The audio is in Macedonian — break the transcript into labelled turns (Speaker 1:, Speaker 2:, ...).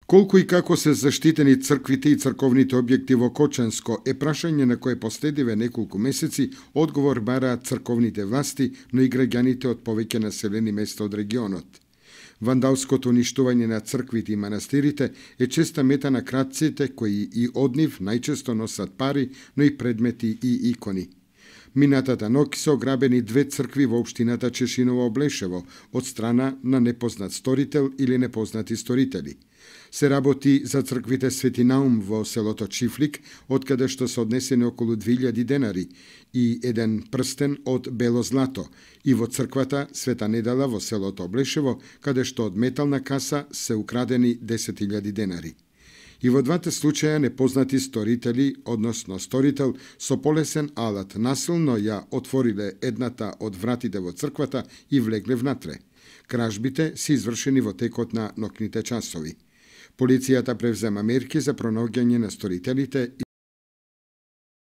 Speaker 1: Колку и како се заштитени црквите и црковните објекти во Кочанско е прашање на кое последиве неколку месеци одговор бараат црковните власти, но и граѓаните од повеќе населени места од регионот. Вандалското уништување на црквите и манастирите е честа мета на кратците кои и од нив најчесто носат пари, но и предмети и икони. Минатата ноќ се ограбени 2 цркви во општината Чешиново-Облешево од страна на непознат сторител или непознати сторители. Се работи за црквите Свети Наум во селото Чифлик, од каде што се однесени околу 2000 денари и еден прстен од бело злато, и во црквата Света Недела во селото Облешево, каде што од метална каса се украдени 10.000 денари. И во двата случаја непознати сторители, односно сторител, со полесен алат насилно ја отвориле едната од вратите во црквата и влегле внатре. Кражбите се извршени во текот на ноќните часови. Полицијата превзема мерки за пронаоѓање на сторителите